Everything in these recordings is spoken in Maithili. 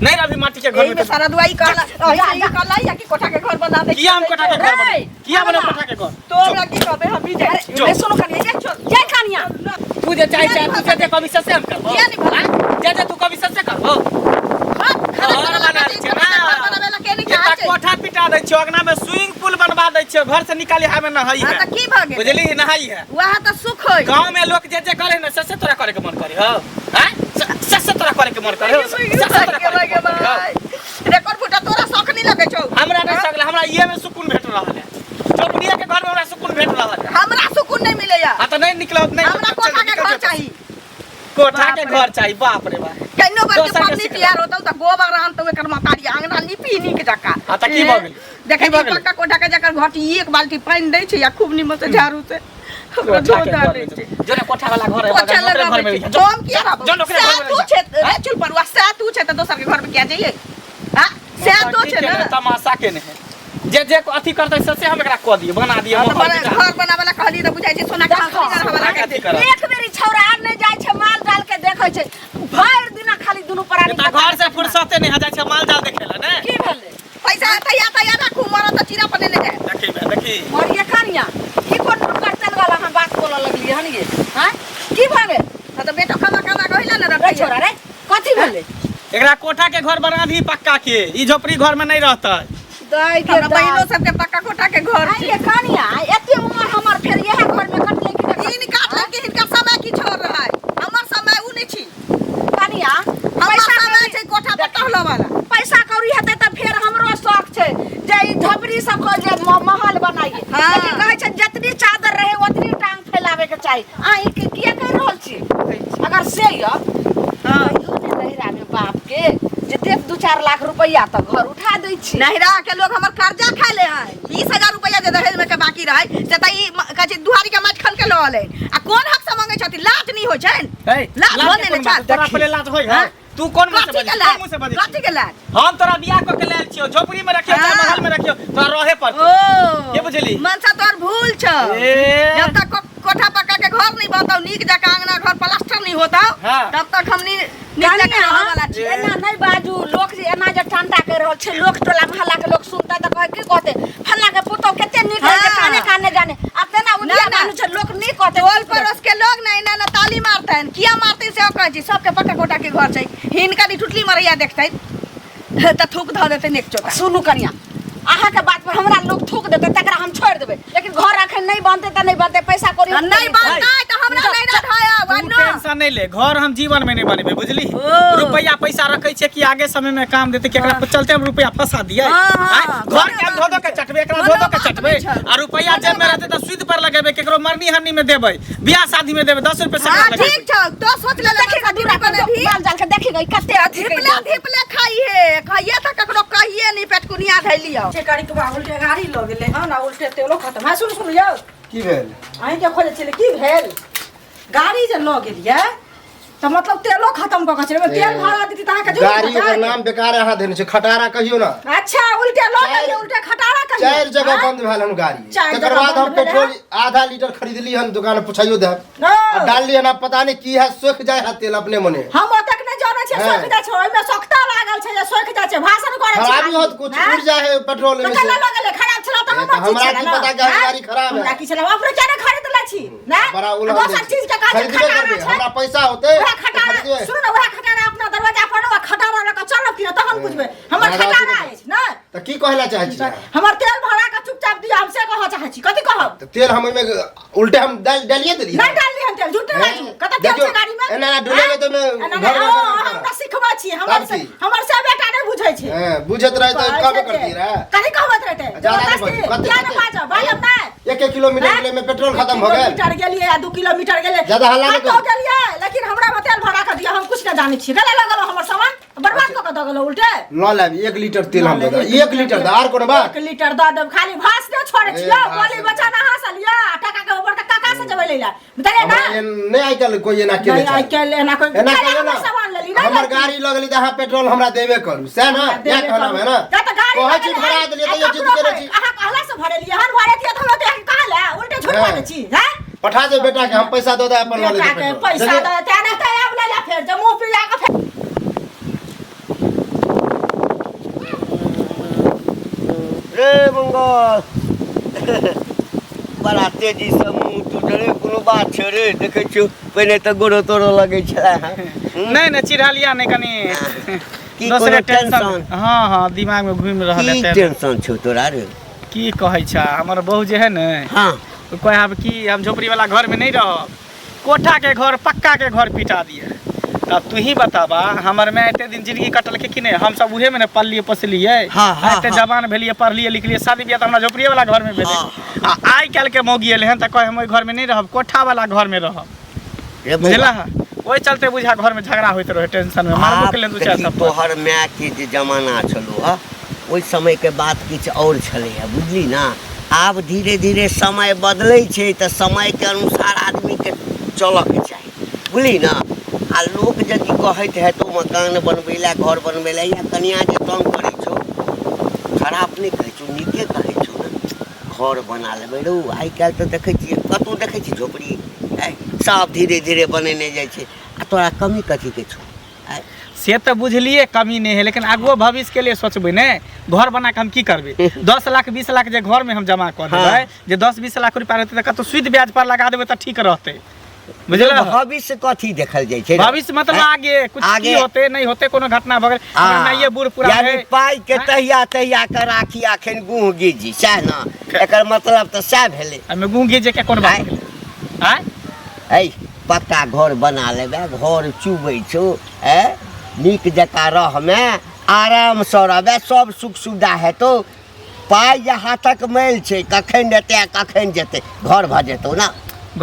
नहीं रही माटी के घर एही में में तो- सारा दुआई कहला ऐसे ही कहला या कि कोठा के घर बना दे किया हम कोठा के घर बने किया बने कोठा के घर तो हमरा की कहबे हम भी जाए जो। अरे सुनो कनिया जा जा कनिया तू जे चाहे चाहे तू जे जे कभी से हम करबो किया नहीं भला? हाँ? जे जे तू कभी से करबो हाँ, खाना घर खाना बना लगा छै दी, ना। घर बनावे ला के नहीं एकटा चाहै छै। कोठा पिटा दै छियो अंगना में स्विमिंग पूल बनवा दै छियो घर से निकाली हमें नहाई हाँ, है तऽ की भऽ गेल बुझली नहाई है वएह तऽ सुख होइ गांव में लोग जे जे करे ना से तोरा करे के मन करे हो हैं से से तोरा करे के मन करे हो से से तोरा करे के मन करे हो रेकॉर्ड फुटा तोरा शौक नहीं लगै छौ हमरा नहीं सकला हमरा ये में सुकून भेट रहल है चौपड़िया के घर में हमरा सुकून भेट रहल है हमरा सुकून नहीं मिलैया आ तो नहीं निकलो नहीं हमरा कोठा के घर चाही कोठा के घर चाही बाप रे बाप केनो बार के दोसर के पबनी सिखला। तैयार होतौ तऽ गोबर आनतौ एकर मतारी अंगना नीपी नीक जकाँ हाँ, तऽ की भऽ गेलै? देखै की भऽ छी गेलै? पक्का कोठा के जकर घर छै एक बाल्टी पानि दै छै या खूब निमन से झाड़ू से ओकरा कोठा धो के धा घर दै में छै जो ने कोठा वाला घर है पोछा बगल में, ओकरे घर लगाबै में छै रहिहे। जो हम किया रहबौ जो ओकरे घर सएह में तू रहिहे। छै रे चुल परुआ सएह तू छै तऽ दोसर के घर में किया जइयै हाँ सएह तू छै केने ने तमाशा केने है जे जे अथी करतै से से हम एकरा कऽ दियै बना दियै हाँ, तऽ महल बना- बिठा घर बनावे ला कहली तऽ बुझाइ छै सोना के देखो, हंसुली गढ़ावे ला अथी करत। एक बेरी छौड़ा आर नहि जाइ छै माल जाल के देखै छै भरि दिना खाली दुनू प्राणी एतऽ घर से फुर्सते नहि हो जाइ छै माल जाल देखे ला ने की भेलै पैसा तैयार तैयार राखू मरत तऽ चीरा पर लेने जाए देखी बे देखी और ये कनिया ई कोन नुक्कड़ चल गेल अहाँ बात बोलऽ लगलियै हन ये हाँ की भऽ गेल हाँ तऽ बेटो कमा कमा कहिला ने रे रखै छोरा रे कथी भेलै एकरा कोठा के घर बना दी पक्का के ई झोपड़ी घर में नहीं रहतै दाइ के हमरा बहिनो सबके पक्का कोठा के घर आइ छै ये कनिया एते उमर हमर फेर इएह घर में कटलै कि नहि इन काटल के हिनकर समय की छोड़ रहा है हमर समय उ नहीं छी कनिया हमर पैसा समय कौड़ी छै कोठा पर टहलऽ वाला पैसा कौड़ी हेतै तऽ फेर हमरो शौक छै जे ई झोपड़ी सब के जे महल बनाइए हाँ। लेकिन कहै छै जतनी चादर रहे ओतनी टांग फैलावे के चाही अहाँ ई किया कहि रहल छी अगर से यऽ हाँ। कहियो ने नैहरा में बाप के जे देत 2-4 लाख रुपैआ तऽ घर उठा दै छी नहिरा के लोग हमर कर्जा खा ले है 20,000 रुपया जे दहेज में के बाकी रहे से त ई कहै छै दुहारी के माछ खन के लऽ अलै आ कोन हक से मांगै छथिन लाज नहीं होइ छैन ए, लाज लाज हो के ने कोन बात? छाल तोरा पहिले लाज होय है तू कोन मुंह से कथी बजै के कोन लाज मुंह से बजै कथी के लाज हम तोरा बियाह कऽ के लायल छियौ झोपड़ी में रखियौ चाहे हाँ। महल में रखियौ तोरा रहे पड़तौ ओ के बुझली? मनसा तोहर भूल छौ ए जब तक कोठा पक्का के घर नहीं बनतौ नीक जकाँ अंगना घर प्लास्टर नहीं होतौ हाँ। तब तक हमनी नीक जकाँ रहऽ वाला छी एना नहीं बाजू लोक जे एना जे टंटा कर रहल छै लोक टोला मोहल्ला के लोक सुनतै तऽ कहै की कहतै फल्ला के पुतोह कते नीक है जे हाँ। काने काने जाने आब तेना उधिया ना, ना। मानु छै लोक नीक कहतै टोल पड़ोस के लोग ना एना ना ताली मारतैन किया मारतैन से कहै छी सबके पक्का कोठा के घर छै हिनका नी टुटली मरैया देखतैन तऽ थूक धऽ देतैन एक चोटा सुनू कनिया अहाँके बात पर हमरा लोक थूक देतै तकरा हम छोड़ि देबै लेकिन घर अखन नहि बनतै तऽ नहि बनतै पैसा कौड़ी नहि बनतै तऽ हमरा नहि रखायब तू टेंशन नहीं ले घर हम जीवन में नहीं बनेबे बुझली रुपया पैसा रखे छे कि आगे समय में काम देते कि एकरा चलते हम रुपया फंसा दिए हाँ, हाँ। आँय? घर के हम धो धो के चटबे एकरा धो धो के चटबे आ रुपया जेब में रहते त सूद पर लगेबे केकरो मरनी हरनी में देबे बियाह शादी में देबे 10 रुपया हाँ से लगेबे ठीक छौ तो सोच ले देखी ग दूरा पर माल जाल के देखी गई कते अथी धिपले धिपले खाइहे खाइए तऽ ककरो कहिए नहीं पेटकुनिया धैलियौ छे गाड़ी के बा उल्टे गाड़ी लऽ गेलै हन आ उल्टे तेलो खत्म है सुन सुन यौ की भेल अहीं के खोजै छलै की भेल गाड़ी जे लऽ गेलियै तऽ मतलब तेलो खत्म कऽ के छलै ओहिमे तेल भरा देती तऽ अहाँके जरूर गाड़ी ओकर भऽ नाम बेकार अहाँ देने छै खटारा कहियो ना जायत। अच्छा उल्टे लऽ गेलियै उल्टे खटारा कहियो चारि जगह आँय? बंद भेल हन गाड़ी चारि तकर जगह बाद हम बंद भेलै पेट्रोल आधा लीटर खरीदली हन दुकान में पुछाइयो देब ओ, आ डालली हन आब पता नहीं की है सोख जाय है तेल अपने मने हम ओतेक नहि जानै छियै हैं। सोखि जाइ छै ओहिमे सोखता लागल छै जे सोखि जाइ छै भाषण करै छै खराबी होत कुछ आँय? उड़ जाए है पेट्रोल तऽ में केना से लऽ गेलै खराब छलै तऽ ए, हमर तऽ चीज हमरा छलै की ने पता कि आँय? गाड़ी खराब है। हमरा की छलै अपने किया नहि खरीद लै छी ने बड़ा उलहन दोसर दै छै। चीज के कहै छै खरीदबे खटारा करबै छै हमरा पैसा होतै वएह तऽ खटारा खरीदबै सुनू ने वएह खटारा अपना दरवाजा पर ओ खटारा लऽ कऽ चलब कि ने तहन बुझबै हमर दादा खटारा जी अछि ने तऽ की कहै लए चाहै छी अहाँ? हमर तेल भरा कऽ चुपचाप दिअ हम से कहऽ चाहै छी कथी कहब तऽ तेल हम ओहिमे उल्टे हम डाल डालिए देलियै नहि डालली हन तेल झूठे हैं? बाजू कतऽ तेल देखियौ, छै गाड़ी में एना एना डुलेबै तऽ ओहिमे एना घर एना घर ओ करत। हमरा सिखबै छी हमर तब से की? हमर से बेटा नहि बुझै छै हैं, बुझैत रहै तऽ कहै कहबे छै करती जे, रहै कथी कहबैत रहतै ज्यादा नहि जबरदस्ती बाजू, कते- किया नहि कते? बाजब बाजब नहि एक एक किलोमीटर हैं? गेलै में पेट्रोल खत्म भऽ गेल किलोमीटर गेलियै आ 2 किलोमीटर गेलियै ज्यादा हल्ला नहि कतौ करू। गेलियै लेकिन हमरा में तेल भरा कऽ दिअ हम कुछ नहि जानै छियै गले लगल हमर सामान बर्बाद कऽ कऽ दऽ गेलौ उल्टे लऽ लेब 1 लीटर तेल हम दऽ देब 1 लीटर दऽ आर कोनो बात 1 लीटर दऽ देब खाली भास नहि छोड़ै ए, छियौ भास बोली बच्चा अहाँ से लिअ आ टका के ऊपर काका से जेबै लै लए बुझलियै हमरा ना एहन नहि आइ काल्हि कोइ एना केने नहि आइ छै काल्हि एना कोइ एना काल्हि कहियौ हमर ना सामान लेली नहि हमर लेली। गाड़ी लऽ गेली तऽ अहाँ पेट्रोल हमरा देबे करू सएह ने इएह कहना है ना जा तऽ गाड़ी कहै छी लऽ गेलै, भरा देलियै आ तैयो जिद ककरो केने कहै- छी अहाँ कहला से भरेलियै हन भरेतियै तऽ हम ओते कहाँ लए उल्टे झूठ हैं। बाजै छी हैं पठा दे बेटा के हम पैसा दऽ दे अपन लऽ बेटा लेतै के पेट्रोल पैसा देखियौ, दऽ देतै नहि तऽ आब ले ले फेर जे मुँह पिया के फेर रे मंगल बड़ा तेजी से मुँह टूटले कोनो बात छै रे देखै छियौ पहिने तऽ गोड़ो तोड़ो लगै छलै हँ नहि नहि चिढ़लिया नहि कनि की दोसरे कोनो टेंशन टेंशन? हाँ हाँ दिमाग में घूमि रहल की है टेंशन छौ तोरा रे की कहै छ हमर बहू जे है ने हाँ ओ कहै आब की हम झोपड़ी वाला घर में नहीं रहब कोठा के घर पक्का के घर पिटा दिए तब तू ही बताबा हमर माय एते दिन जिंदगी कटलकै कि नहि हम सब उहे में ने पललिए पोसलिए हाँ, हाँ, एते हाँ। जवान भेलिए पढ़लिए लिखलिए शादी बियाह तऽ हमरा झोपड़िए वाला घर में भेलै आ आइ काल्हि के मौगी एलै हन तऽ कहै हम ओहि घर में नहि रहब कोठा वाला घर में रहब रे बौआ, बुझला ओहि चलते बुझा घर में झगड़ा होइत रहे टेंशन में मारबो आब केलनि दू चारि देखी थप्पड़ तोहर माय के जे जमाना छलो हँ ओहि समयके बात किछु आओर छलैए बुझली ने आब धीरे धीरे समय बदलै छै तऽ समयके अनुसार आदमीके चलऽके चाही बुझली ने आ लोक यदि कहैत हेतौ मकान बनबै लए घर बनबै लए या कनिआँ जे तंग करै छौ खराब नहि कहै छौ नीके कहै छौ ने घर बना लेबै रौ आइ काल्हि तऽ देखै छियै कतहु देखै छियै झोपड़ी आँय सब धीरे धीरे बनेने जाइ छै आ तोरा कमी कथीके छौ आँय से तऽ बुझलिए कमी नहि है लेकिन आगुओ भविष्य के लिए सोचबै ने घर बना के हम की करबै 10 लाख 20 लाख जे घर में हम जमा कऽ देबै हाँ। जे 10 20 लाख रुपया रहतै तऽ कतौ सुद ब्याज पर लगा देबै तऽ ठीक रहतै बुझल भविष्य कथी देखल जाइ छै भविष्य मतलब आगे कुछ की होते नहीं होते कोनो घटना भऽ गेल हमरा माइये बूढ़ पूरा यानी है पाइ के तहिया तहिया के राखी अखन गुह गिजी सएह ने एकर मतलब तऽ सएह भेलै एहिमे गुह गिजे के कोन बात भेलै आँय ऐ पक्का घर बना लेबै घर चुबै छौ ऐ नीक जकाँ रहमे आरामसँ रहबै सब सुख सुविधा हेतौ पाइ जे हाथक मैल छै कखन एतै आ कखन जेतै घर भऽ जेतौ ने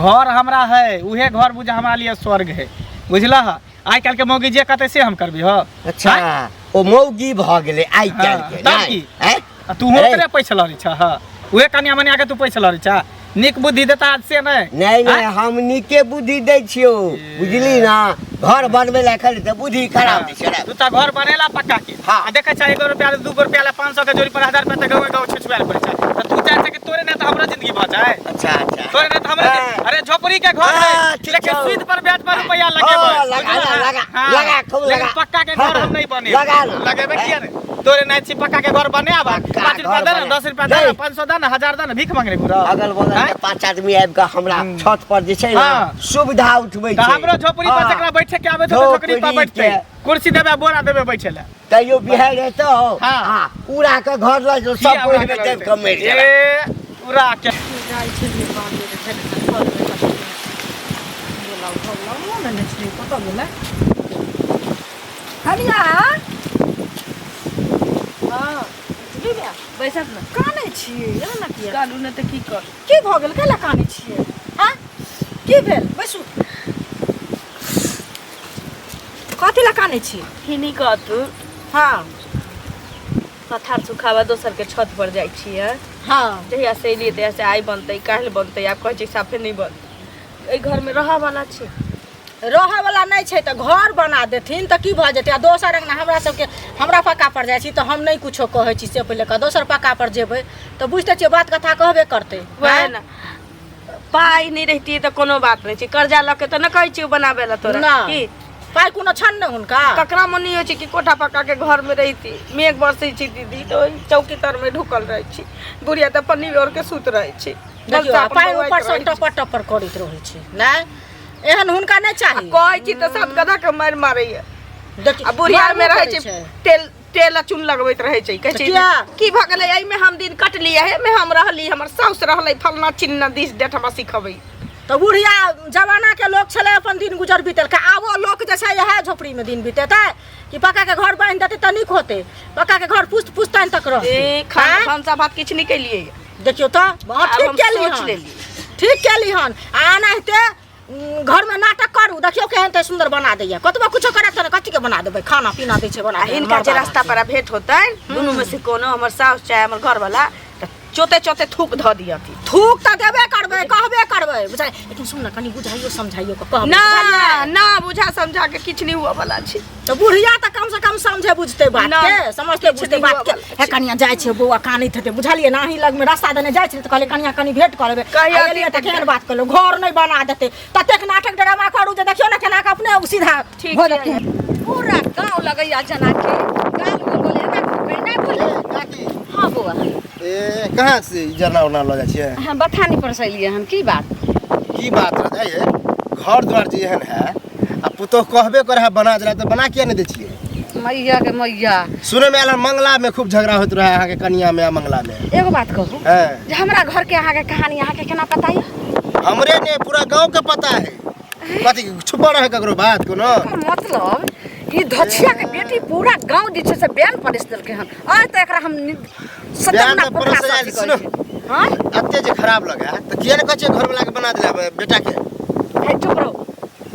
घर हमरा है उहे घर बुझ हमरा लिए स्वर्ग है बुझलह आइ काल्हि के मौगी जे कहतै से हम करबी हो अच्छा ओ मौगी भऽ गेलै आइ काल्हि के तब नहि की? आँय? आ तू ओकरे पैसा लड़ै छह हँ उहे कनिया मनिया के तू पैसा लड़ै छह नीक बुद्धि देता आज से नहि नहि नहि हम नीके बुद्धि दै छियौ बुझली ना घर बनबै लए खाली तऽ बुद्धि खराब दै छै रे। तू तऽ घर बनेला पक्का के हाँ। आ देखै छ एगो रुपया दूगो रुपया ला 500 के जोड़ी पर 1000 रुपया तऽ गाँव गाँव छिछुआल पड़ै छै तऽ तू चाहे छै कि तोरे नहि तऽ हमरो जिंदगी भऽ जाए अच्छा अच्छा तोरे नहि तऽ हमरो हाँ। अरे झोपड़ी के घर है हाँ, ठीक लेकिन छौ। सूद पर ब्याज पर रुपया लगेबै हाँ, लगा, बुझलह? लगा, हाँ। लगा, खूब लेकिन लगा। पक्का के घर हम नहीं बने लगा ना। लगेबै किया ने तोरे नहि छी पक्का के घर बने आब पक्का 5 रुपया घर दे ना बने। 10 रुपया दे ना नहीं। 500 दे ना 1000 दे ना भीख मांगने घुरा अगल बगल के पांच आदमी आबि कऽ हमरा छत पर जे छै ने हाँ। सुविधा उठबै तऽ छै हमरो झोपड़ी पर हाँ। जकरा बैठे के आबै छै तऽ झोपड़ी पर झोपड़ी बैठतै के। कुर्सी देबै बोरा देबै बैठे लए तैयो बिहार हेतौ हाँ। हाँ उड़ा के घर लऽ जो सब किया ओहिमे उड़ा के दबि कऽ मरि जेबै ए उड़ा के जाइ छलियै बाहर कतऽ गेलै कनिया हँ बैसत ने कानै छियै एना किया कानू ने तऽ की कर की भऽ गेल कैला कानै छियै आँय की भेल बैसू कथी लए कानै छी हिनी कहतू हँ पथार सुखाबऽ दोसर के छत पर जाइ छियै हँ जहिया से एलियै तहिया से आइ बनतै काल्हि बनतै आब कहै छै साफे नहि बनतै एहि घरमे रहऽ वाला छै रहऽवला नहि छै तऽ घर बना देथिन तऽ की भऽ जेतै आ दोसर अङ्गना हमरा सबके हमरा पक्का पर जाइ छी तऽ हम नहि कुछो कहै छी से पहिले कह दोसर पक्का पर जेबै तऽ बुझिते छियै बात कथा कहबे करतै वएह ने पाइ नहि रहितियै तऽ कोनो बात नहि छै कर्जा लऽ के तऽ नहि कहै छियौ बनाबै लए तोरा ना। की पाइ कोनो छनि ने हुनका ककरा मन नहि होइ छै कि कोठा पक्का के घर में रहिती मेघ बरसै छै दीदी तऽ ओहि चौकी तर में ढुकल रहै छी बुढ़िया तऽ पन्नी ओढ़ के सुत रहै छै देखियौ बस आ अपन पाइ बौआइत ऊपरसँ रहै छी। टपर टपर करैत रहै छै नहि एहन हुनका नहि चाही कहै छी तऽ सात गधा के मारि मारैया देखियौ आ बुढ़िया में मारबो रहै करै छै तेल तेल आ चून लगबैत रहै छै कहै तऽ छै किया? की भऽ गेलै एहिमे हम दिन कटली एहिमे हम रहली हमर साउस रहलै फलना चिन्ना दिस डेट हमरा सिखबै तऽ बुढ़िया जमाना के लोक छलै अपन दिन गुजर बीतेलकै आबो लोक जे छै इएह झोपड़ीमे दिन बीतेतै कि पक्का के घर बान्हि देतै तऽ नीक होतै पक्का के घर पुस्त पुस्तैन तक रहतै ए खान आँय? भनसा भात किछु नहि केलियै देखियौ तऽ हँ, आब ठीक हम केली सोच हन लेलियै। ठीक केली हन आ एनाहिते घरमे नाटक करू देखियौ केहन तऽ सुन्दर बना दैया कतबो कुछो करत तऽ कथी के बना देबै खाना पीना दै छै बना आ हिनका जे रास्ता पर भेंट होतनि दुनू में से कोनो हमर साउस चाहे हमर घरवाला तऽ चोते चोते थूक धऽ दियथी थूक तऽ देबे करबै कहबे करबै बुझाइ लेकिन सुन ने कनि बुझाइयो समझाइयो के कहबै ना बुझलियै? ना बुझा समझा के किछु नहि हुअ वाला छै तऽ बुढ़िया तऽ कम से कम समझे बुझते बात ना, के समझते किछु बुझते नहि बात के हुअ वाला हे कनिया जाइ छै बौआ कानैत हेतै बुझलियै ना अहीं लगमे रास्ता देने जाइ छै तऽ कहलियै कनिया कनि भेंट कऽ लेबै कहिया आ एलियै दिन तऽ केहन बात कहलहुँ घर नहि बना देतै ततेक नाटक ड्रामा करू जे देखियौ ने केना कऽ अपने सीधा ठीक भऽ छै। जेतै पूरा गाँव लगैया जेना कि गाल मंगल एना कऽ नहि बोले काकी हाँ बौआ ए कहाँ से जरना उरना लऽ जाइ छियै? हम बथानी पर से एलियै हन। की बात? की बात रहतै ये, घर द्वार जे एहन है आ पुतोह कहबे करे है बना देला, तऽ बना किया नहि दै छियै? मैया के मैया, सुनै में आयल हन मंगला में खूब झगड़ा होइत रहे अहाँके कनिया में आ मंगला में। एगो बात कहू हैं जे हमरा घर के अहाँके कहानी अहाँके केना पता यऽ? हमरे ने पूरा गांव के पता है। कथी छुपल रहे ककरो बात कोनो? एकर मतलब ई धछिया के बेटी पूरा गांव जे छै से बैन परस देलकै हन। आइ तऽ एकरा हम बयान सतना तऽ पोखरा परस से आयल, अथी सुनो। करै छी। हँ एते जे खराब लगे है तऽ किया ने कहै छियै घरवला के बना देला बेटा के? हे चुप रहू,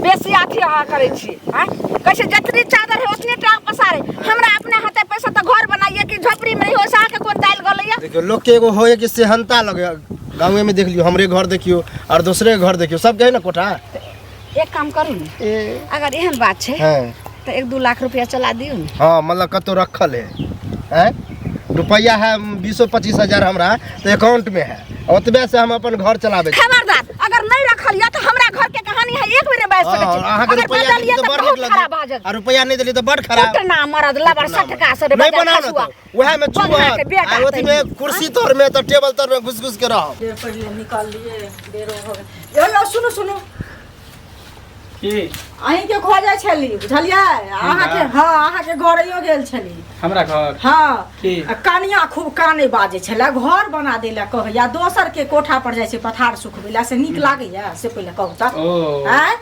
बेसी अथी अहाँ करै छी। आँय कहै छै जतनी चादर है ओतने टांग पसारे। हमरा अपने हाथे पैसा तऽ घर बनाइए कि झोपड़ी में रही, ओइसे अहाँके कोन दालि गलैया? देखियौ लोक के एगो होय कि सेहनता लगे, गाँवे में देख लियौ, हमरे घर देखियौ और दोसरे के घर देखियौ, सबके है ना कोठा। एक काम करू ने, अगर एहन बात छै तऽ 1-2 लाख रुपया चला दियौ ने। हाँ मतलब कतौ रखल है, हैं रुपया है 20-25 हजार हमरा तो अकाउंट में है, ओतबे से हम अपन घर चलाबै छी। खबरदार, अगर नहीं रखल या तो हमरा घर के कहानी है एक बेर बाजि सकै छी। हाँ, अहाँके अगर रुपया बदलिए देली तऽ तऽ बड़ बहुत नीक खराब भऽ लगै, जायत। आ रुपया नहि देली तऽ बड़ खराब। कुटना मरद लबर सटका से रे नहीं बजार बनाओ ना खसुआ। तो वएह में बघा चुहत के बेटा आ ओथी में तैनी। कुर्सी तर में तऽ टेबल तर में घुस घुस के रहब। देर पहिले निकललिए, देरो हो गेल। यौ यौ सुनू सुनू, की अहींके खोजै छली बुझलियै अहाँके? हँ अहाँके घरैयो गेल छली। हमरा घर? हँ। की? आ कनिया खूब काने बाजै छलै, घर बना दै लए कहैया, दोसर के कोठा पर जाइ छै पथार सुखबै लए, से नीक लागैया से पहिले कहू तऽ? ओ आँय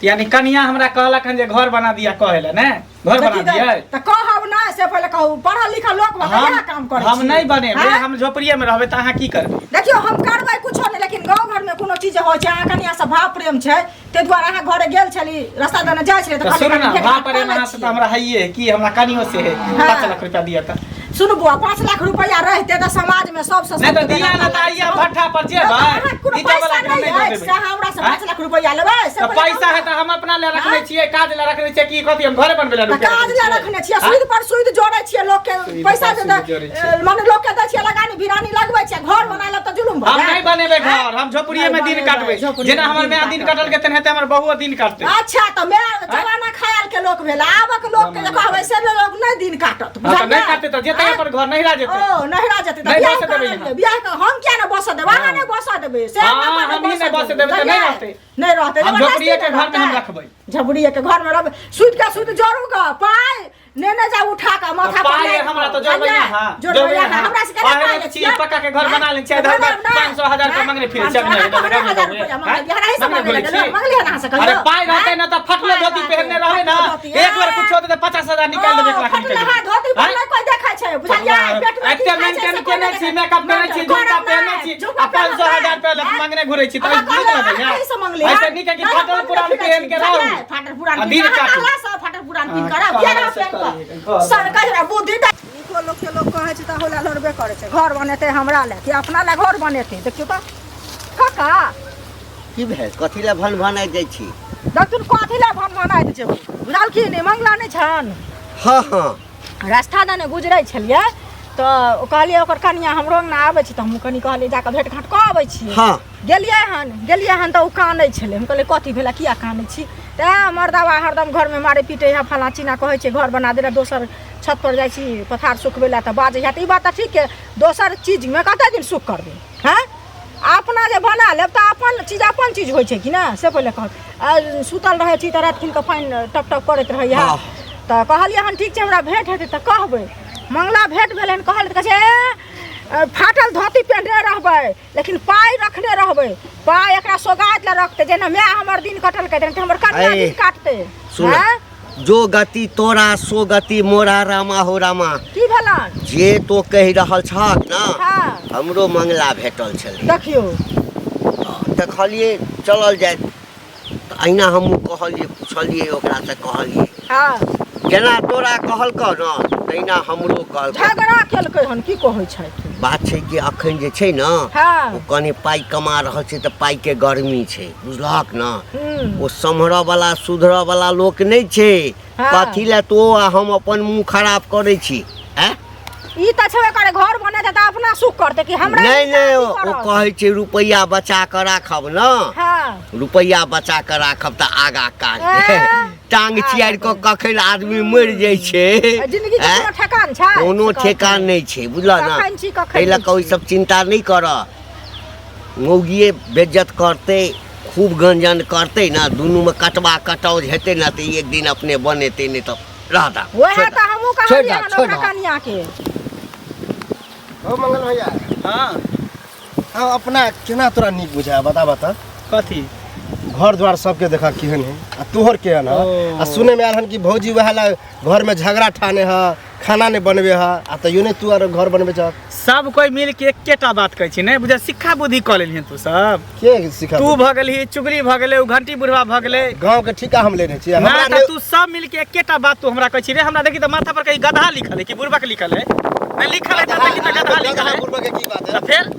यानी कनिया हमरा कहलक हन जे घर बना दिया कहै लए ने, घर तऽ बना की दियै? तऽ कहब नहि से पहिले कहू, पढ़ल लिखल लोक भऽ कऽ हम इएह काम करै हम छी? नहि बनेबै। आँय? हम झोपड़िए में रहबै तऽ अहाँ की करबै? देखियौ हम करबै कुछो नहि, लेकिन गाँव घरमे कोनो चीज होइ छै, अहाँ कनिया से भाव प्रेम छै, ताहि दुआरे अहाँ घरे गेल छली, रास्ता दने जाइ छली तऽ तऽ सुनू कहलियै ने, कनि भेंट भाव घाट कऽ प्रेम लै अहाँ से छियै। तऽ हमरा हइए है कि हमरा कनियो से है। हाँ। 5 लाख रुपया दिअ तऽ। सुनू बुआ, 5 लाख रुपया रहिते तऽ समाजमे सबसँ नहि तऽ दिया ने तऽ आइए भट्ठा पर जेबै, अहाँके कोनो ईटा पैसा वाला के हम नहि नहि दऽ अछि देबै। से हमरा से आँय? 5 लाख रुपया लेबै से तऽ पहिले पैसा कहू है ने। तऽ हम अपना लए रखने आँय? छियै, काज लए रखने छियै कि कथी हम घरे बनबै लए तऽ रुपया काज रखने लए छियै? रखने छियै, आँय? सूद पर सूद जोड़ै छियै, लोकके सूद पैसा पर जे सूद जोड़ै छियै। माने लोकके दै छियै लगानी भिरानी लगबै छियै, घर बना लेब तऽ जुलुम भऽ हम जायत। नहि बनेबै आँय? घर, हम झोपड़िए में नहि दिन बनेबै, काटबै, झोपड़िए जेना में हमर दिन माय दिन काटबै। कटलकै तेनाहिते हमर बहुओ दिन काटतै। अच्छा तऽ माय जमाना ख्याल के लोक भेल, आबक लोक के जे कहबै से लोक नहि दिन काटत। हाँ तऽ नहि बुझलियै? काटतै तऽ जेतै आँय? अपन घर, नहिरा जेतै। ओ नहिरा जेतै तऽ नहि बियाह बसऽ देबै कऽ यहाँ। लेबै। बियाह कऽ हम किया नहि बसऽ देबै? अहाँ नहि बसऽ देबै से हाँ, हम अपन हमही नहि बसऽ देबै तऽ नहि बुझलियै? रहतै। नहि रहतै, हम जबरदस्ती झोपड़िए के नहि घर में हम रहतै। रखबै। झोपड़िए के घर में रहबै, सूद के सूद जोड़ू गऽ, पाइ नेने जाउ उठा कऽ माथा पर पाइ लादि हमरा कऽ, तऽ जोड़बै बुझलियै? अहाँ, जोड़बै जोड़बै अहाँ, अहाँ। हमरा से केना पाइ पाइ नहि लै छी, छियै? पक्का के घर बना लै छियै, आँय? इधर उधर बनाउ ने। 500 हजार रुपया मंगने फिरै छियै, 500 अहाँ अपने कहने हजार रुपया मंगलियै, हमरा एहि से मंगने मंगने घुरै गेलहुँ, छी। मंगलियै अहाँ से कहियौ? अरे पाइ रहतै आँय? ने तऽ फटलो पाइ धोती रहतै, पहिरने रहबै ने, फटलो धोती, एक बेर आँय? कुछो देतै 50,000 निकालि देबै, 1 लाख निकालि फटलहा देबै। धोती पर आँय? नहि कोइ देखै छै, बुझलियै? पेट में की एते खाइ छै मेंटेन से कोइ केने नहि छी, देखै। मेकअप केने छी, करब झुमका पहिरने नहि, छी, झुमका आ 500 हजार रुपया आँय? मंगने घुरै छी तऽ अहाँ नीक कहलियै, लगैया? अहाँ एहि से मंगलियै? ऐसे नीक है कि नहि, फाटल हम पुरान मंगने पहिन के फिरै छी, रहू। बुझलियै? फाटल पुरान आ पिन्ह दिन अहाँ काटू। कहला से फाटल पुरान पिन्ह हाँ, करब, किया कहला रहब से पेन्ह कऽ? करी, घर सर कहै छै, बुद्धि तऽ नीको लोकके लोक कहै छै तऽ होला लड़बे करै छै। घर बनेतै हमरा लए कि अपना लए घर बनेतै? देखियौ तऽ काका। की भेल? कथी लए भन भनाइ जाइ छी? देखथुन कथी लए भन भनाइत जेबो, बुझल की नहि मंगला नहि छन? हँ हँ। रास्ता दने गुजरै छलियै तऽ कहलियै ओकर कनिया हमरो अङ्गना आबै छै, तऽ हमहूँ कनि कहलियै जाकऽ भेँट घाँट कऽ अबै छियै। हँ। गेलियै हन, गेलियै हन तऽ ओ कानै छलै। हम कहलियै कथी भेलै, किया कानै छी? तऽ मर्दाबा हरदम घरमे मारै पीटै है, फलाँ चिन्ना कहै छै घर बना देला, दोसर छत पर जाइ छी पथार सुखबै लए तऽ बाजै है। तऽ ई बात तऽ ठीक है, दोसर चीजमे कते दिन सुख करबै? हँ अपना जे बना लेब तऽ अपन चीज अपन चीज होइ छै कि ने से पहिले कहत। आ सुतल रहै छी तऽ राति खुन कऽ पानि टप टप करैत रहैया। हँ। तऽ कहलियै हन ठीक छै, हमरा भेंट हेतै तऽ कहबै। मंगला भेंट भेलै हन, कहल तऽ कहै छै ए, फाटल धोती पहिरने रहबै लेकिन पाइ रखने रहबै, पाइ एकरा सोगाइत लए रखतै, जेना माय हमर दिन कटलकै तेनाहिते हमर कनिया ऐ, दिन काटतै। सुन। आँय? जो गति तोरा सो गति मोरा, रामा हो रामा। की भेलन? जे तो कहि रहल छहक ने, हँ। हमरो मंगला भेटल छलै। देखियौ देखलियै चलल जाय तऽ अहिना हमहूँ कहलियै, पुछलियै ओकरासँ, कहलियै हँ जेना तोरा कहलकऽ ने तहिना हमरो कहलकै। झगड़ा केलकै हन की कहै छथि? बात छै कि अखन जे छै ने हँ ओ कनि पाइ कमा रहल छै तऽ पाइके गर्मी छै, बुझलहक ने? हूँ। ओ सम्हरऽ वाला सुधरऽ वाला लोक नहि छै। हँ। कथी लए तो आ हम अपन मुँह खराब करै छी? आँय? ई तऽ छेबे करे, घर बनेतै तऽ अपना सुख करतै कि हमरा नहि नीचा नहि अथी ओ करत? कहै छै रुपैआ बचा कऽ राखब ने, हँ रुपैआ बचा कऽ राखब तऽ आगा काज ऐं? टांग चियारि कऽ कखन आदमी मरि जाइ छै आ जिंदगी के आँय? कोनो ठेकान छै कोनो से कहू। ठेकान नहि छै बुझलह ने कखन छी, कखन ताहि लऽ नहि कऽ ओहि छी। सब चिन्ता नहि कर मौगिए बेज्जत करतै खूब गंजन करतै ने दुनूमे कटबा कटाउज हेतै ने तऽ एक दिन अपने बनेतै नहि तऽ रह दा वएह छोड़ि तऽ दा। हमहूँ छोड़ि कहलियै दा, हन छोड़ि ओकरा दा। कनिया के हो मंगल भैया हाँ हाँ अपना केना तोरा नीक बुझाय बता बता कथी घर द्वार सबके देखा केहन है आ तोहर केहन है ओ। आ सुने में आयल हन कि भौजी वएह ला घर में झगड़ा ठाने है खाना नहीं बनबे है आ तैयो नहीं तू आर घर बनबे छ सब कोई मिल के एकेटा बात कहै छी नहि बुझा सिक्खा बुद्धि कऽ लेलही तू सब के सिखा तू भऽ गेलही चुगली भऽ गेलै ओ घंटी बुढ़वा भऽ गेलै गांव के ठीका हम लेने छियै ना हमरा तऽ तू सब मिल के एकेटा बात तू हमरा कहै छी रे हमरा देखी तऽ माथा पर कहीं गधा लिखल है कि बुढ़बक लिखल है नहि लिखल है तऽ देखी तऽ गधा लिखल है बुढ़बा के की बात है तऽ फेर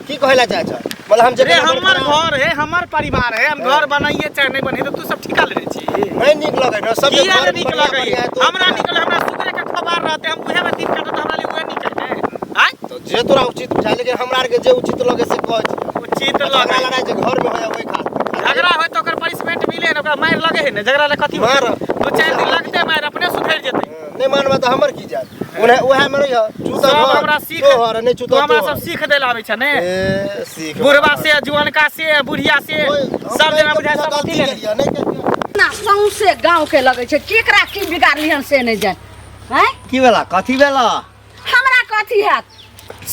की कहै ला चाहै छ मतलब हम जे रे हमर घर है हमर परिवार है हम घर बनाइए चाहे नहीं बनाइए तो तू सब ठिका लेने छी नहीं नीक लगै न सब किया ने नीक लगै हमरा नीक लगै हमरा सुकरे के खबर रहते हम उहे में दिन काटत हमरा लिए उहे नीक है आय तो जे तोरा उचित बुझाय लेकिन हमरा आर के जे उचित लगे से कहै छी उचित झगड़ा लगै लड़ाई जे घर में होय ओहि खातिर झगड़ा होय तो ओकर पनिशमेंट मिले ने ओकरा मारि लगे है ने झगड़ा ले कथी मार। दू चारि दिन लगते मारि अपने सुधरि जेतै नहीं मानबा तऽ हमर की जात उन्हें उहे में रहिह चूता सब घर हमरा सीख तोहर नहीं तू चूता हमरा तोहर सब सीख देला आबै छ ने ए सीख बुढ़वा से जुअनका से बुढ़िया से ओए, हम सब नहीं जना बुझाय कहियो सब गलती अथी लेने केलियै, नहीं केलियै। ना सौंसे गाँव के लगै छै केकरा की बिगाड़लिहन से नहि जान आँय की भेला कथी भेला हमरा कथी हैत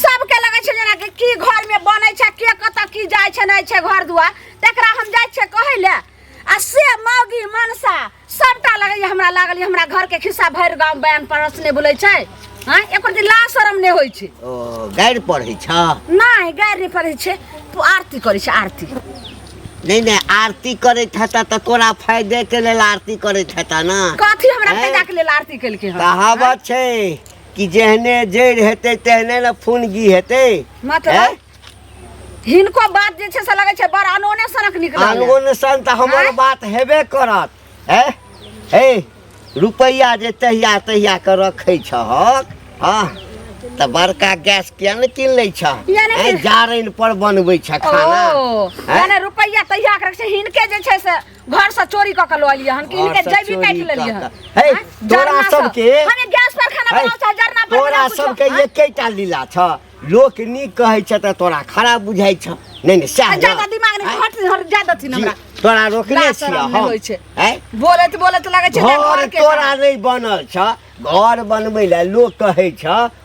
सबके लगै छै जेना कि की घरमे बनै छै के कतऽ की जाइ छै नहि छै घर दुआर तकरा हम जाइ छियै कहै लए आ से मौगी मनसा सबटा लगैए हमरा लागल ये हमरा घरके खिस्सा भरि गाँव बयान परस नहि बोलै छै आँय एको दिन लाज शरम नहि होइ छै ओ गारि पढ़ै छ नहि गारि नहि पढ़ै छै तू आरती करै छै आरती नहि नहि आरती करैत हेता तऽ तोरा फायदेके लेल आरती करैत हेता ने कथी हमरा हैं? फायदाके लेल आरती केलकै हन कहावत छै कि जेहने जड़ि हेतै तेहने ने फुनगी हेतै मतलब हैं? हिनको बात जे छै से लगै छै बड़ अनोने सनक निकलल अनोने सन तऽ हमर आँय? बात हेबे करत हे हे रुपैआ जे तहिया तहिया के रखै छहक हँ तऽ बड़का गैस किया ने कीन लै छह यानी कि- हैं, जारनि पर बनबै छह खाना ओ हैं? यानी रुपैआ तहिया के रखै छै हिनके जे छै से घर से चोरी कऽ के लऽ एलियै हन कि हिनके घरसँ जैवी चोरी काटि लेलियै कऽ हन कऽ। हे, आँय? तोरा जरना सँ। सबके- हमे गैस पर खाना है, बनाउ चाहे जरना पर तोरा बनाउ कुछो, सबके आँय? एकेटा लीला छ लोक नीक कहै छ तऽ तोरा खराब बुझाइ छ नहि नहि सएह ने? ज्यादा दिमाग नहि आँय? हट हट जा दथिन हमरा जी, तोरा रोकने लाज छियह शरम नहि हम होइ छै। आँय? बोलैत बोलैत लगै छै जे घर घरके तोरा नहि बनल छ घर बनबै लए लोक कहै छ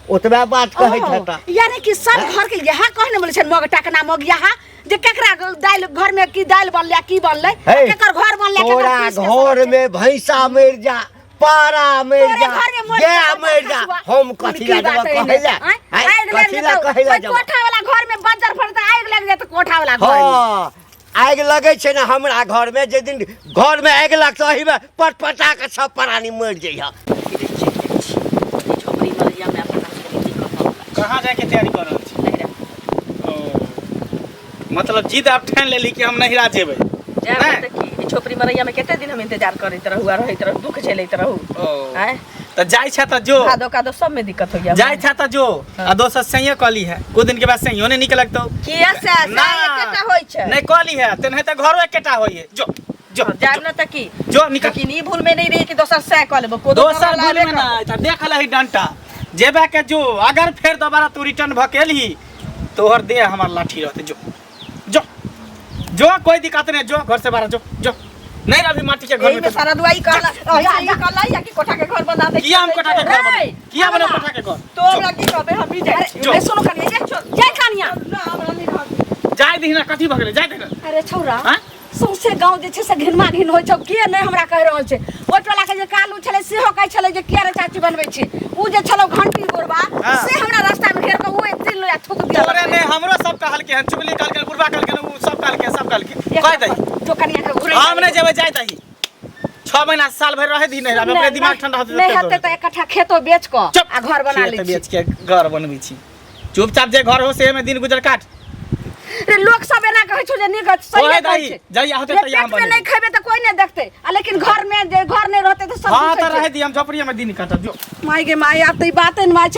ओतबे बात कहैत ओ, हेतह यानी कि सब घर के यह कहने बोले छै मग टकना मग यहाँ जे केकरा दालि घर में की दालि बनलै की बनलै हे, केकर घर बनलै केकर तोरा पीस के घर सब छै। में भैंसा मरि जा पारा मरि तोरे जा घर में मरि गाय जा, मरि जा खसुआ। हम कथी की ला बात जेबऽ है कहै ला आँय? आँय, आगि लागि कथी ला जेतौ। कहै ला ओहि जेबऽ कोठा वाला घर में बज्जर फड़तै आगि लागि जेतै कोठा वाला घर में हँ आगि लगै छै ने हमरा घर में जे दिन घर में आगि लगतौ एहि में पटपटा के सब प्राणी मरि जइह झोपड़ी मरैया में अपना सबके दिक्कत भऽ गेल। कहाँ जाके तैयारी कर रहल छी ओ मतलब जिद आब ठानि लेली कि हम नहिरा जेबै जायब नहि? तऽ की ई झोपड़ी मरैया में कते दिन हम इंतजार करैत रहू आ रहैत रहू दुख झेलैत रहू ओ आँय तऽ जाइ छै तऽ जो भादो कादो सब में दिक्कत होइया जाइ छै तऽ जो आ दोसर सहिए कहली है कुछ दिन के बाद सहियो नहीं निक लगतौ किया से ना। एकेटा होइ छै नहीं कहली है तेनाहिते घरो एकेटा होइए जो जो जायब न तऽ की जो निकल लेकिन ई भूल में नहीं रही कि दोसर सै कऽ लेबो कोदो दोसर भूल में ना तऽ देख लही डंटा जेबे के जो अगर फेर दोबारा तू रिटर्न भऽ के एलही तोहर देह हमार लाठी रहते जो जो जो कोई दिक्कत नहीं जो घर से बाहर जो जो नहीं रवि माटी के घर एही में में तो सारा दुआई कहला ऐसे ही कहला या कि कोठा के घर बना दे किया हम कोठा के घर बना रे, किया बना कोठा के घर तो हमरा की कहबे हम भी जाइ जो। अरे सुनो कनिया जे जय कनिया ना हमरा नहीं घर जाय दही ना कथी भऽ गेलै जाय दही ना अरे छौरा आँय? सौंसे गाँव जे छै से घिनमा घिन होइ छौ के नहि हमरा कहि रहल छै ओहि टोला के जे कालू छलै सेहो कहै छलै जे किया रे चाची बनबै छी उ जे छलौ घंटी गोरबा हाँ। से हमरा रास्ता में घेर के उ एक दिन लोया थूक दिया तोरे ने हमरो सब कहलके हन चुगली कहलके बुढ़बा कहलके उ सब कहलके सब कहलके कह दही जो कनिया के घुरै हम नहि जेबै जाय दही 6 महीना साल भरि रहे दी नहीं अपने दिमाग ठंडा होतै नहि हेतै तऽ एक कट्ठा खेतो बेच कऽ आ घर बना लै खेत छी बेच के घर बनबै छी चुपचाप जे घर हो से में दिन गुजर काट रे लोक सब एना कहै छौ जे नीक सही ओहे कहै दही छै जहिया होतै रे तहिया हम पेट में नहीं बनेबै खेबे तऽ कोई नहीं देखते आ लेकिन घर में जे घर नहीं रहते तऽ सब हाँ दुसै तऽ छै। रहे दी हम झोपड़िया में दिन काटब जो माय गे माय आब तऽ ई बाते ने माय छै।